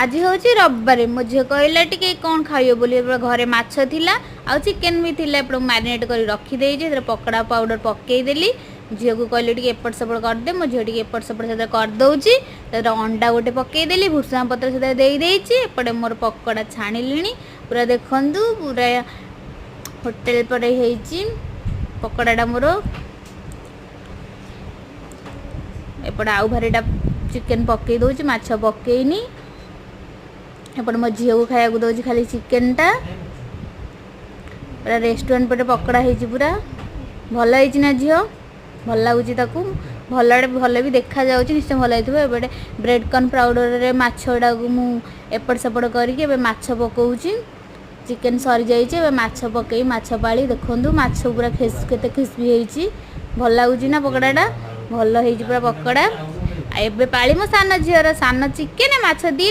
ଆଜି ହେଉଛି ରବିବାର। ମୋ ଝିଅ କହିଲା ଟିକେ କ'ଣ ଖାଇବ ବୋଲି। ଏପଟେ ଘରେ ମାଛ ଥିଲା ଆଉ ଚିକେନ୍ ବି ଥିଲା। ଏପଟେ ମ୍ୟାରିନେଟ୍ କରି ରଖିଦେଇଛି, ସେଥିରେ ପକୋଡ଼ା ପାଉଡ଼ର ପକେଇଦେଲି। ଝିଅକୁ କହିଲି ଟିକେ ଏପଟ ସେପଟ କରିଦେ। ମୋ ଝିଅ ଟିକେ ଏପଟ ସେପଟ ସେଥିରେ କରିଦେଉଛି। ତାପରେ ଅଣ୍ଡା ଗୋଟେ ପକେଇଦେଲି, ଭୃଷୁଙ୍ଗା ପତ୍ର ସେଥିରେ ଦେଇଦେଇଛି। ଏପଟେ ମୋର ପକୋଡ଼ା ଛାଣିଲିଣି ପୁରା, ଦେଖନ୍ତୁ, ପୁରା ହୋଟେଲ ପରି ହେଇଛି ପକୋଡ଼ାଟା ମୋର। ଏପଟେ ଆଉ ଭାରିଟା ଚିକେନ୍ ପକେଇ ଦେଉଛି, ମାଛ ପକେଇନି। ଏପଟେ ମୋ ଝିଅକୁ ଖାଇବାକୁ ଦେଉଛି ଖାଲି ଚିକେନଟା। ପୁରା ରେଷ୍ଟୁରାଣ୍ଟ ପଟେ ପକୋଡ଼ା ହେଇଛି, ପୁରା ଭଲ ହେଇଛି ନା ଝିଅ? ଭଲ ଲାଗୁଛି ତାକୁ, ଭଲ ଭଲ ବି ଦେଖାଯାଉଛି, ନିଶ୍ଚୟ ଭଲ ହେଇଥିବ। ଏପଟେ ବ୍ରେଡ଼ କର୍ନ ପାଉଡ଼ରରେ ମାଛଟାକୁ ମୁଁ ଏପଟ ସେପଟ କରିକି ଏବେ ମାଛ ପକାଉଛି। ଚିକେନ୍ ସରିଯାଇଛି, ଏବେ ମାଛ ପକେଇ ମାଛ ପାଳି। ଦେଖନ୍ତୁ, ମାଛ ପୁରା କେତେ ଖ୍ରିସ୍ପି ହେଇଛି। ଭଲ ଲାଗୁଛି ନା ପକୋଡ଼ାଟା? ଭଲ ହେଇଛି ପୁରା ପକୋଡ଼ା। ଆଉ ଏବେ ପାଳି ମୋ ସାନ ଝିଅର। ସାନ ଚିକେନ୍ ମାଛ ଦି